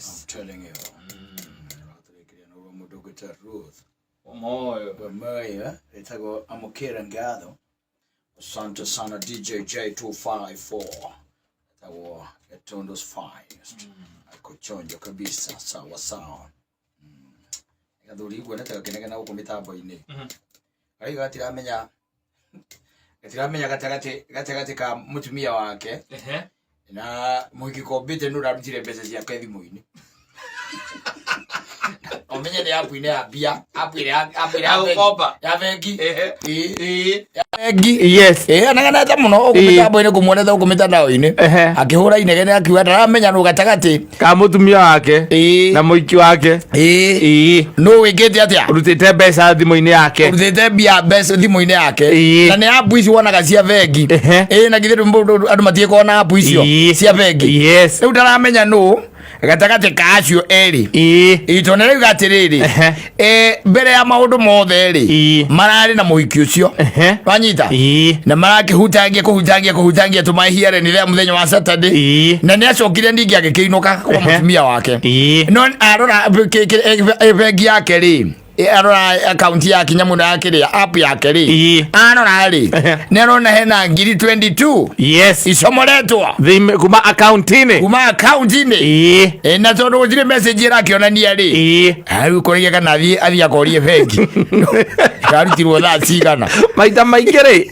Yes. I'm telling you. Ũratũrĩkĩria na ũguo mũndũ ũgwĩta Ruth. Omoyo. Wamoyo, ĩtagwo Amũkĩra Ngatho. Asante sana DJ J254. Ĩtagwo Gatundu's Finest. Ako chonjo kabisa, sawa sawa. Gathuri nguonete gakĩnegena gũkũ mĩtambo-inĩ. Karaiga gatiramenya gatagatĩ ka mũtumia wake na mũhiki kombĩte nĩ ũrarutire mbeca ciake thimũ-inĩ. Ũmenye nĩ app-inĩ ya mbia, app ĩrĩa app ĩrĩa Ya gũkomba. ya bengi. Ĩĩ. Ĩĩ. Ya bengi. Yes. Ĩĩ, anegenete mũno gũkũ mĩtambo-inĩ, kũmuonete gũkũ mĩtandao-inĩ. Akĩhũra inegene akiuga ndaramenya nũ gatagatĩ. Ka mũtumia wake na mũiki wake. Ĩĩ. Ĩĩ. Nũ wĩkĩte atĩa? Ũrutĩte mbeca thimũ-inĩ yake. Ũrutĩte mbia mbeca thimũ-inĩ yake. Ĩĩ. Na nĩ app ici wonaga cia bengi. Ĩĩ, na githĩ andũ matiĩkoragwo na app icio cia bengi? Yes. Rĩu ndaramenya nũ gatagatĩ ka acio erĩ. Ĩĩ. Ĩĩ, tondũ nĩrauga atĩrĩrĩ, mbere ya maũndũ mothe rĩ, mararĩ na mũhiki ũcio. Wanyita? Ĩĩ. Na marakĩhutangia kũhutangia kũhutangia tũmahiare nĩ rĩa mũthenya wa Saturday. Ĩĩ. Na nĩ acokire ningĩ agĩkĩinũka kwa mũtumia wake. Ĩĩ. No arora bengi yake rĩ, arora akaunti yake nyamũ ya kĩrĩa app yake rĩ, arora rĩ, nĩ arona hena ngiri 22 icomoretwo Thĩinĩ kuma akaunti-inĩ. Kuma akaunti-inĩ. Ĩĩ. Ĩ, na tondũ gũtirĩ message ĩrakĩonania rĩ, rĩu kũrĩgia kana athiĩ akorie bengi yarutirwo thaa cigana. Maita maingĩ rĩ,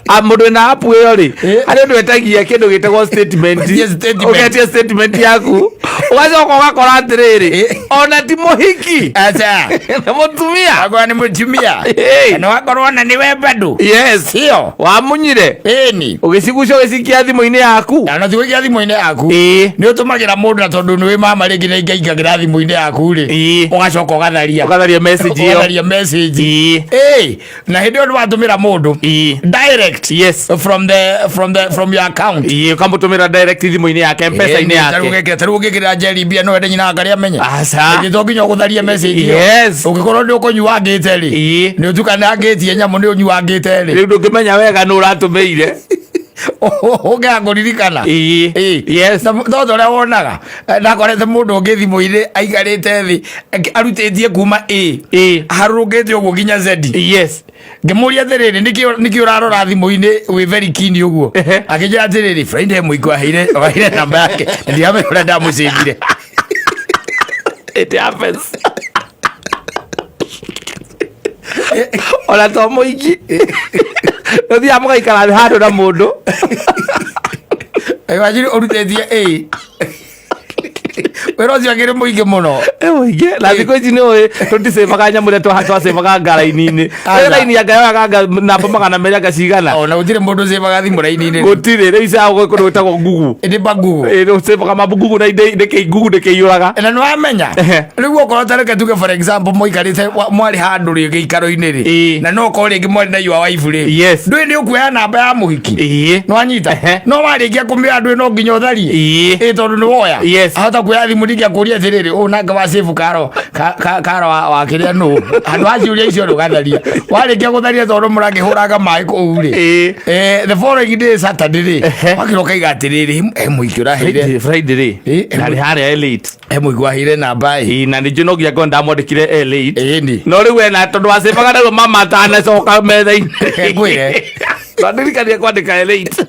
mũndũ wĩna app ĩyo rĩ, harĩ ũndũ etagia kĩndũ gĩtagwo statement. Ũgetie statement. Ũgetia statement yaku, ũgacoka ũgakora atĩrĩrĩ, ona ti mũhiki, Aca. nĩ mũtumia. Akorwo nĩ mũtumia. Ĩĩ. Kana wakorwo ona nĩwe bado. Yes. Sio. Wamunyire. Ĩni. Ũgĩcigucia ũgĩcikia thimũ-inĩ yaku. Na ti gũikia thimũ-inĩ yaku. Ĩĩ. Nĩ ũtũmagĩra mũndũ na tondũ nĩ wĩ mama rĩngĩ nĩ ingaingagĩra thimũ-inĩ yaku rĩ. Ĩĩ. Ũgacoka ũgatharia. Ũgatharia message ĩyo. Ũgatharia message. Ĩĩ. Ĩĩ. Na hĩndĩ ĩyo nĩwatũmĩra mũndũ. Ĩĩ. Direct. Yes. From your account. Ĩĩ, ũkamũtũmĩra direct thimũ-inĩ yake, mpesa-inĩ yake. Tarĩu ũngĩkĩrĩra Njeri mbia no ende nyina akarĩa amenye. Aca. Githĩ to nginya ũgũtharie message ĩyo? Yes. Ũngĩkorwo nĩ ũkũnyuangĩte rĩ. Ĩĩ. Nĩ ũtukanangĩtie nyamũ nĩ ũnyuangĩte rĩ. Rĩu ndũngĩmenya wega nũ ũratũmĩire. Ũngĩaga kũririkana. Ĩĩ. Ĩĩ. Yes. Na to ta ũrĩa wonaga ndakorete mũndũ ũngĩ thimũ-inĩ aikarĩte thĩ arutĩtie kuma A Ĩĩ. aharũrũkĩte ũguo nginya Z. Yes. Ngĩmũria atĩrĩrĩ, nĩkĩ ũrarora thimũ-inĩ wĩ very keen ũguo? Akĩnjĩra atĩrĩrĩ, Friday mũiko aheire namba yake na ndiramenya ũrĩa ndamũcĩnjire. It happens. Ona to mũingĩ ũthiaga mũgaikara thĩ handũ na mũndũ. Imagine ũrutĩtie A, wĩra ũcio akĩrĩ mũingĩ mũno. Ĩ, mũingĩ. Na thikũ ici nĩ ũĩ tũticĩbaga nyamũ ĩrĩa twacĩbaga ngaraini-inĩ. Aca. Raini anga yoyaga anga namba 200 anga cigana. Ona gũtirĩ mũndũ ũcĩbaga thimũ raini-inĩ. Gũtirĩ rĩu ica kũndũ gwĩtagwo Google. Ĩndĩ ba Google. Ĩ, ũcĩbaga mabu Google na ndĩkĩ Google ndĩkĩiyũraga. Na nĩ wamenya rĩu okorwo ta reke tuge, for example, mũikarĩte mwarĩ handũ rĩ gĩikaro-inĩ rĩ, na no okorwo rĩngĩ mwarĩ na your wife rĩ, ndũĩ nĩ ũkuoya namba ya mũhiki. Nĩwanyita? No warĩkia kũmĩoya ndũĩ no nginya ũtharie. Ĩĩ, tondũ nĩ woya. Ahota kuoya thimũ ningĩ akũrie atĩrĩrĩ, ũũ nanga wa save karo karo wa kĩrĩa nũ handũ ha ciũria icio rĩ, ũgatharia. Warĩkia gũtharia, tondũ mũrakĩhũranga maĩ kũu rĩ, the following day, Saturday rĩ, wakĩra ũkaiga atĩrĩrĩ, he mũhiki ũraheire. Friday, Friday rĩ, Ĩĩ, ndarĩ harĩa late. He mũhiki waheire namba ĩ. Ĩĩ, na ningĩ no nginya ngorwo ndamwandĩkire e late. Ĩni. No rĩu ena tondũ wacĩbaga naguo mama atanacoka metha-inĩ. Reke ngwĩre. Twandirikania kwandĩka e late.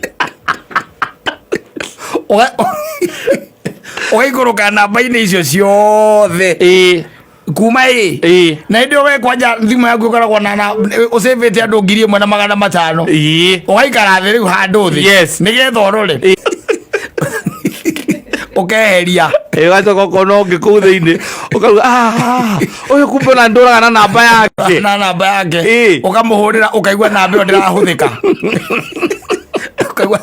Ũgaikũrũka namba-inĩ icio ciothe kuma ĩ na hĩndĩ ĩyo we kwanja thimũ yaku ĩkoragwo na ũcĩvĩte andũ 1500. Ũgaikara thĩ rĩu handũ thĩ nĩgetha ũrore ũkeheria. Ĩ, ũgacoka ũkona ũngĩ kũu thĩinĩ ũkauga, "Ah, ũyũ kumbe ona ndũraga na namba yake." Na namba yake. Ĩ. Ũkamũhũrĩra, ũkaigua namba ĩyo ndĩrahũthĩka, ũkaigua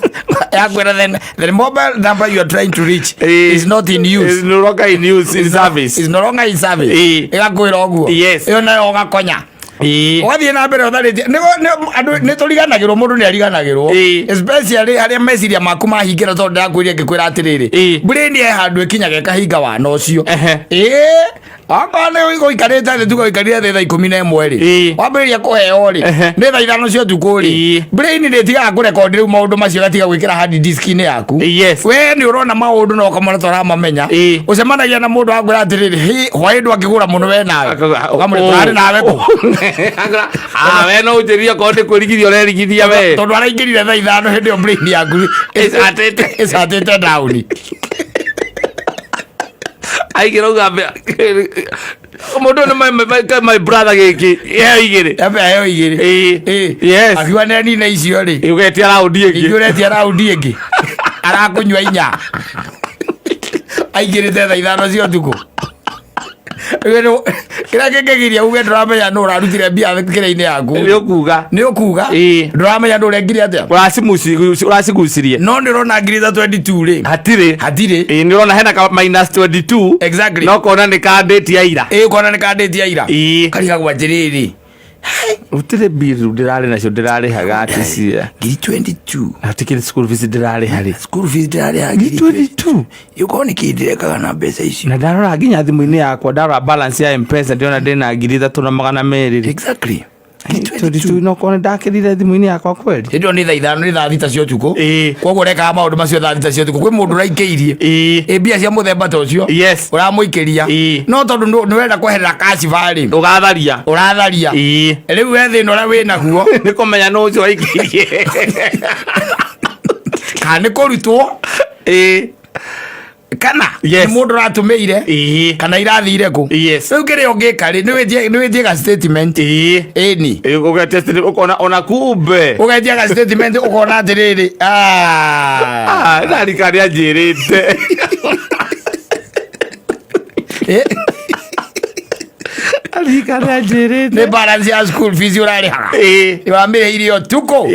yakwĩra the mobile number you are trying to reach is not in use. Is no longer in use, in service. Is no longer in service. Ĩgakwĩra ũguo. Ĩyo nayo ũgakonya. Ũgathiĩ na mbere ũtharĩtie. Andũ nĩ tũriganagĩrwo, mũndũ nĩ ariganagĩrwo, especially harĩa meciria maku mahingĩra, tondũ ndĩrakwĩria ngĩkwĩra atĩrĩrĩ, brain he handũ ĩkinyaga ĩkahinga wana ũcio. Ĩĩ. Okorwo nĩ ũikarĩte thĩ, tuge ũikarire thĩ thaa 11 rĩ, wambĩrĩria kũheo rĩ, nĩ thaa 5 cia ũtukũ rĩ, brain nĩ ĩtigaga kũrekondi rĩu maũndũ macio, ĩgatiga gwĩkĩra hard disk-inĩ yaku. We nĩ ũrona maũndũ na ũkamona ta ũramamenya. Ũcemanagia na mũndũ akwĩra atĩrĩrĩ, "Hĩ, hwaĩ ndwakĩgũra mũno we nawe." Ũkamwĩra, "Tũrarĩ nawe kũ?" Ah, we no ũnjĩrire okorwo nĩ kwĩrigithia ũrerigithia we. Tondũ araingĩrire thaa 5, hĩndĩ ĩyo brain yaku ĩcatĩte. Ĩcatĩte down. Aigĩra uga mũndũ nĩ my brother gĩkĩ heo igĩrĩ. Yambe aheo igĩrĩ. Akiuga nĩ anina icio rĩ, ũgetia raundi ningĩ ĩngĩ. Ũretia raundi ĩngĩ, arakũnyua inya, aingĩrĩte thaa 5 cia ũtukũ. Kĩrĩa kĩngĩgiria uge ndũramenya nũ ũrarutire mbia kĩrĩa-inĩ yaku. Nĩ ũkuga. Nĩ ũkuga. Ndũramenya nũ ũrekire atĩa. Ũracigucirie. No nĩ ũrona ngiri ta 22 rĩ, hatirĩ. Hatirĩ. Ĩĩ, nĩ ũrona hena ka minus 22. No kona nĩ ka date ya ira. Ĩĩ, ũkona nĩ kandĩti ya ira. Karigagwo atĩrĩrĩ, Gũtirĩ bill ndĩrarĩ nacio ndĩrarĩhaga atĩ cia ngiri 22. Hatikĩrĩ school fees ndĩrarĩha rĩ. School fees ndĩrarĩha ngiri 22. Ũkorwo nĩ kĩĩ ndĩrekaga na mbeca icio? Na ndarora nginya thimũ-inĩ yakwa, ndarora balance ya Mpesa, ndĩrona ndĩna 3200 rĩ. 22. No korwo nĩ ndakĩrire thimũ-inĩ yakwa kweli. Hĩndĩ ĩyo nĩ thaa 5, nĩ thaa 6 cia ũtukũ. Koguo ũrekaga maũndũ macio thaa 6 cia ũtukũ, kwĩ mũndũ ũraikĩirie ĩ mbia cia mũthemba ta ũcio. Ũramũikĩria, no tondũ nĩ wenda kweherera kaciba rĩ, ũgatharia. Ũratharia. Rĩu we thĩna ũrĩa wĩ naguo nĩ kũmenya nũ ũcio waikĩirie. Kana nĩ kũrutwo kana nĩ mũndũ ũratũmĩire, kana irathire kũ. Rĩu kĩrĩa ũngĩka rĩ, nĩ wĩtie ga statement. Ĩni. Ũgetia statement, ũkona ona kumbe. Ũgetia ga statement, ũkona atĩrĩrĩ, ah. Ah, ndarika nĩ anjĩrĩte. Arika nĩ anjĩrĩte. Nĩ balance ya school fees ũrarĩhaga, wamĩrĩhire ũtukũ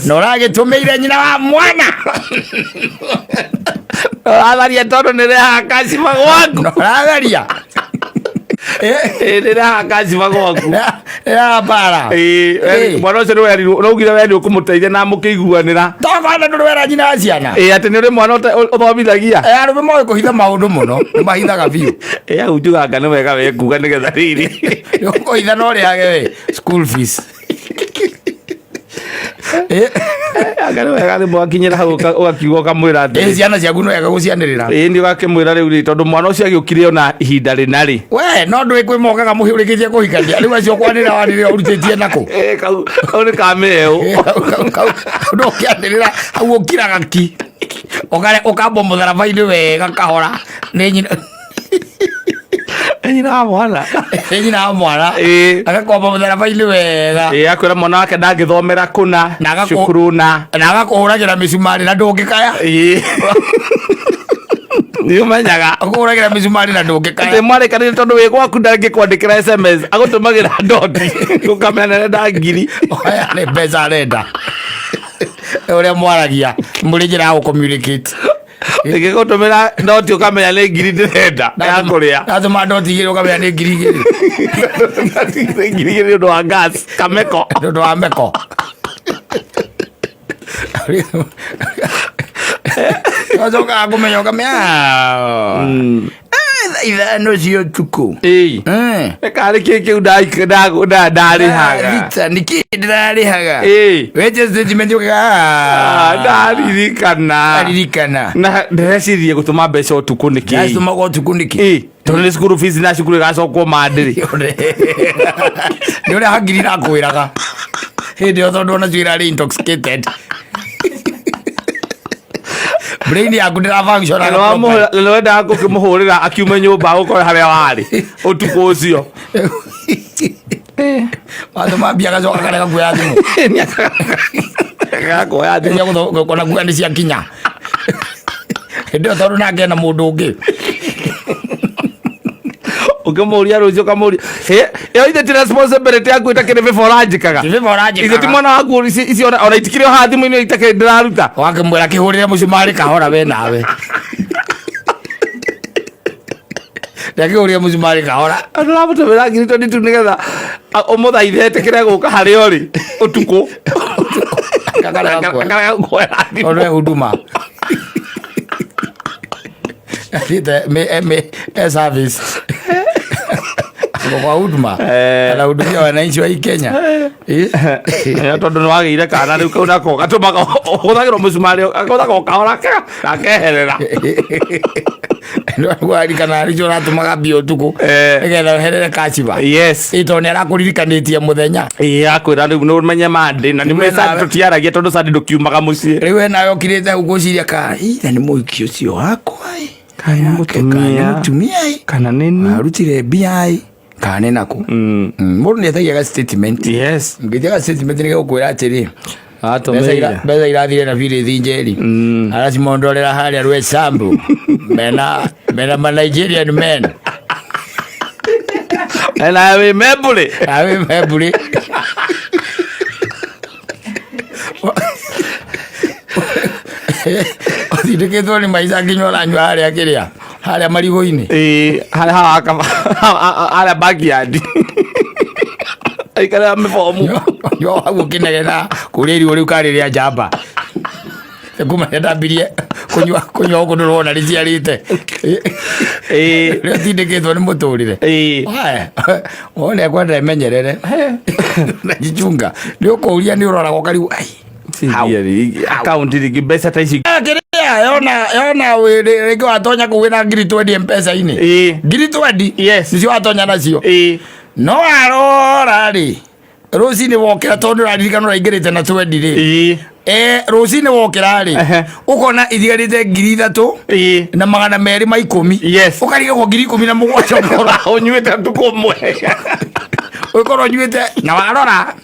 na ũragĩtũmĩire nyina wa mwana. Ũratharia tondũ nĩ rehaga kaciba gwaku. Na ũratharia. Nĩ rehaga kaciba gwaku. Ya bara. Mwana ũcio nĩ werirwo, ũraugire we nĩ ũkũmũteithia na mũkĩiguanĩra. Tokona ndũrĩ wera nyina wa ciana. Ĩĩ, atĩ nĩ ũrĩ mwana ũthomithagia. Arũme moĩ kũhitha maũndũ mũno, nĩ mahithaga biũ. Ĩĩ, hau njuganga nĩ wega we kuga nĩgetha rĩrĩ. Ũkũhitha no ũrĩhage we school fees. Anga nĩ wega nĩ mwakinyĩra hau ũgakiuga ũkamwĩra atĩrĩ. Ciana ciaku nĩ wega gũcianĩrĩra. Ĩĩ, nĩ ũgakĩmwĩra rĩu rĩ, tondũ mwana ũcio agĩũkire ona ihinda rĩna rĩ. We no ndũĩ kwĩ mokaga mũhĩũrĩkĩtie kũhikania, rĩu acio kwanĩrĩra wanĩrĩra ũrutĩtie nakũ? Ĩĩ, kau nĩ kamĩeũ. Kau ndũkĩanĩrĩra hau ũkiraga ki. Ũkare ũkambwo mũtharaba-inĩ wega kahora nĩ nyina. Nĩ nyina wa mwana. Nĩ nyina wa mwana. Agakwamba mũtharaba-inĩ wega. Ĩĩ, akwĩra mwana wake ndangĩthomera kũna Na cukuru na na agakũhũragĩra mĩcumarĩ na ndũngĩkaya. Ĩĩ. Nĩ ũmenyaga. Akũhũragĩra mĩcumarĩ na ndũngĩkaya. Atĩ mwarĩkanĩire tondũ wĩ gwaku ndangĩkwandĩkĩra SMS, agũtũmagĩra ndoti ũkamenya nĩarenda ngiri. Oya, nĩ mbeca arenda. Ũrĩa mwaragia mũrĩ njĩra ya gũ-communicate. Ĩngĩgũtũmĩra noti ũkamenya nĩ ngiri ndĩrenda ya kũrĩa. Natũma ndoti igĩrĩ ũkamenya nĩ 2000. Nĩ 2000 nĩ ũndũ wa gas kameko. Nĩ ũndũ wa meko. Ũcokaga kũmenya ũkamenya, "Ah, thaa 5 cia ũtukũ." Karĩ kĩ kĩu ndarĩhaga? Thita, nĩ kĩ ndĩrarĩhaga? Wetie statement ũkauga, "Ah, ndaririkana. Ndaririkana. Na ndĩrecirie gũtũma mbeca ũtukũ nĩkĩ? Ndacitũmaga ũtukũ nĩkĩ? Tondũ nĩ cukuru fees na cukuru ĩgacokwo mandĩrĩ. Nĩ ũrĩa hakiri irakwĩraga hĩndĩ ĩyo, tondũ onacio irarĩ intoxicated, brain yaku ndĩra function. Na nĩ wendaga gũkĩmũhũrĩra akiume nyũmba gũkore harĩa warĩ ũtukũ ũcio. Watũma mbia agacoka karega kuoya thimũ. Agakuoya thimũ. Cia gũkona kuga nĩ ciakinya hĩndĩ ĩyo, tondũ nake ena mũndũ ũngĩ. Ũkĩmũria rũciũ ũkamũria, "Hĩ, ĩyo ithe ti responsibility yaku ĩtakĩrĩ bĩba ũranjĩkaga?" Ti bĩba ũranjĩkaga. Ithe ti mwana waku ici ona itikĩrĩ o haha thimũ-inĩ itakĩrĩ ndĩraruta. Wakĩmwĩra kĩhũrĩre mũcumarĩ kahora we nawe. Ndakĩhũrĩre mũcumarĩ kahora. Andũ ũramũtũmĩra ngiri 22 nĩgetha ũmũthaithe etĩkĩre gũka harĩa ũrĩ ũtukũ. Akarega kuoya. Akarega kuoya thimũ. Tondũ e huduma. Athiĩte e service. Tuko kwa huduma. Anahudumia wananchi wa hii Kenya. Tondũ nĩ wagĩire kana rĩu kau nako gatũmaga ũhũthagĩrwo mũcumarĩ gakũthaga o kahora gakeherera. Waririkana nĩcio ũratũmaga mbia ũtukũ nĩgetha weherere kaciba. Yes. Ĩ tondũ nĩ arakũririkanĩtie mũthenya. Ĩĩ, akwĩra rĩu nĩ ũmenye mandĩ na nĩ Rĩu sandi tũtiaragia tondũ sandi ndũkiumaga mũciĩ. Rĩu we nawe ũkirĩte hau gwĩciria ka ira nĩ mũhiki ũcio wakwa ĩ. Kana nĩ Kana nĩ mũtumia. mũtumia ĩ. Kana nĩ niĩ. Arutire mbia ĩ. Kana nĩ nakũ. Mũndũ nĩ etagia ga statement. Yes. Ngĩtia ga statement nĩ gũkwĩra atĩrĩ, Atũmĩire. mbeca irathire na Phyllis Njeri. Aracimondorera harĩa Rwesambu mena ma Nigerian men. Na wĩ membũrĩ. Awe membũrĩ. Ũtindĩkĩtwo nĩ maica nginya ũranyua harĩa kĩrĩa harĩa marigũ-inĩ. Ĩĩ, harĩa harĩa backyard. Aikarĩra mĩbomu. Yo hau ũkĩnegena kũrĩa irigũ rĩu karĩ rĩa njamba. Kuma rĩrĩa ndambirie kũnyua kũnyua gũkũ ndũrona rĩciarĩte. Ĩĩ. Rĩrĩa ũtindĩkĩtwo nĩ mũtũrĩre. Ĩĩ. Wone ekwenda emenyerere. Na jichunga. Nĩ ũkũria nĩ ũroraga ũkarigwo ai. Akaunti rĩngĩ mbeca ta ici. Kĩrĩa yona yona rĩngĩ watonya kũu wĩna ngiri twendi M-Pesa-inĩ. Ĩĩ. Ngiri twendi. Yes. Nĩcio watonya nacio. Ĩĩ. No warora rĩ rũcinĩ wokĩra tondũ ũraririkana ũraingĩrĩte na twendi rĩ. Ĩĩ. Rũcinĩ wokĩra rĩ ũkona ithigarĩte 3,000 Ĩĩ. na 210. Yes. Ũkarigagwo 17,000 ũkorwo ũnyuĩte ũtukũ ũmwe. Ũkorwo ũnyuĩte na warora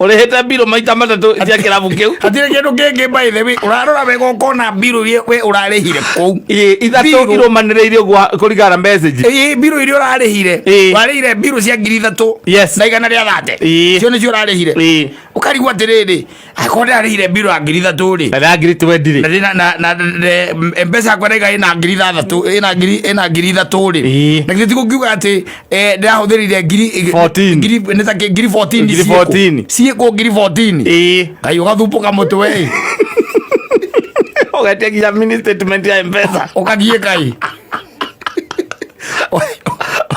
ũrĩhĩte mbirũ maita matatũ cia kĩrabu kĩu. Hatirĩ kĩndũ kĩngĩ by the way ũrarora wega ũkona mbirũ iria we ũrarĩhire kũu. Ĩĩ, ithatũ Mbirũ. irũmanĩrĩire ũguo kũringana na message. Ĩĩ, mbirũ iria ũrarĩhire. Ĩĩ. Warĩhire mbirũ cia 3,000 Yes. na 130. Ĩĩ. Cio nĩcio ũrarĩhire. Ĩĩ. Ũkarigwo atĩrĩrĩ, angĩkorwo ndĩrarĩhire mbirũ ya 3,000 rĩ. Na ya ngiri twendi rĩ. Na ndĩna na na M-Pesa yakwa ndaiga ĩna 6,000 ĩna ngiri ĩna 3,000 rĩ. Ĩĩ. Na githĩ ti gũkiuga atĩ ndĩrahũthĩrire ngiri 14. ngiri nĩ ta ngiri 14 Ngiri ciĩkũ? 14. Ciĩkũ ngiri 14. Ĩĩ. Ngai ũgathumbũka mũtwe ĩ. Ũgetia nginya mini statement ya M-Pesa. Ũkagiĩka ĩ.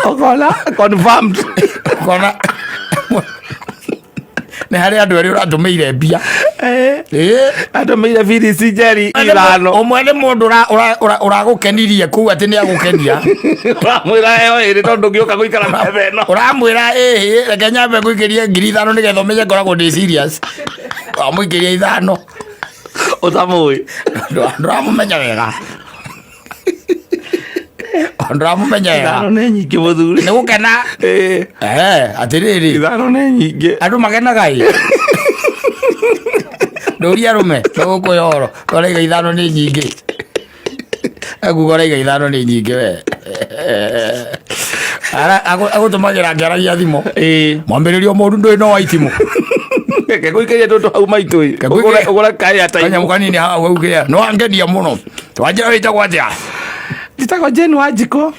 Ũkona confirmed. Ũkona nĩ harĩ andũ erĩ ũratũmĩire mbia. Ĩĩ. Atũmĩire Phyllis Njeri ithano. Ũmwe nĩ mũndũ ũragũkenirie kũu atĩ nĩ agũkenia. Ũramwĩra ĩyo ĩrĩ tondũ ndũngĩũka gũikara metha ĩno. Ũramwĩra ĩhĩ reke nyambe ngũikĩrie 5,000 nĩgetha ũmenye ngoragwo ndĩ serious. Wamũikĩria 5. Ũtamũĩ. Ndũramũmenya wega. Ndũramũmenya wega. 5 nĩ nyingĩ mũthuri. Nĩ gũkena. Ĩĩ. Atĩrĩrĩ. 5 nĩ nyingĩ. Andũ makenaga ĩ. Ndũria arũme tũgũkũhe ũhoro ũraiga 5 nĩ nyingĩ. Akuga ũraiga 5 nĩ nyingĩ we. Agũtũmagĩra ngĩaragia thimũ. Ĩĩ. Mwambĩrĩrio mũru ndũĩ no wa itimũ. Reke ngũikĩrie tũtũ hau maitũ ĩ. Reke Ũgũre kaya ta Kanyamũ kanini hau hau kĩrĩa. No angenia mũno. Twanjĩra wĩtagwo atĩa? Njĩtagwo Jane Wanjikũ.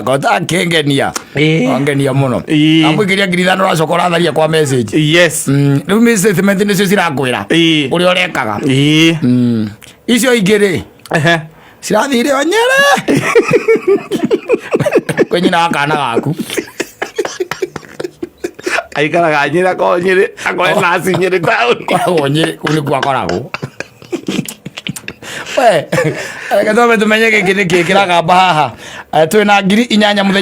Kota kĩngenia. Ĩĩ. Wangenia mũno. Ĩĩ. Amũikĩria 5,000 ũracoka ũratharia kwa message. Yes. Rĩu mĩ statement nĩcio cirakwĩra. Ĩĩ. Ũrĩa ũrekaga. Ĩĩ. Icio ingĩ rĩ cirathire o nyere. Kwĩ nyina wa kana gaku. Aikaraga Nyĩrĩ akoragwo Nyĩrĩ akoragwo naci Nyĩrĩ taũni. Akoragwo Nyĩrĩ kũu nĩkuo akoragwo. We, reke twambe tũmenye gĩkĩ nĩkĩ kĩragamba haha. Twĩna 8,000 mũthenya.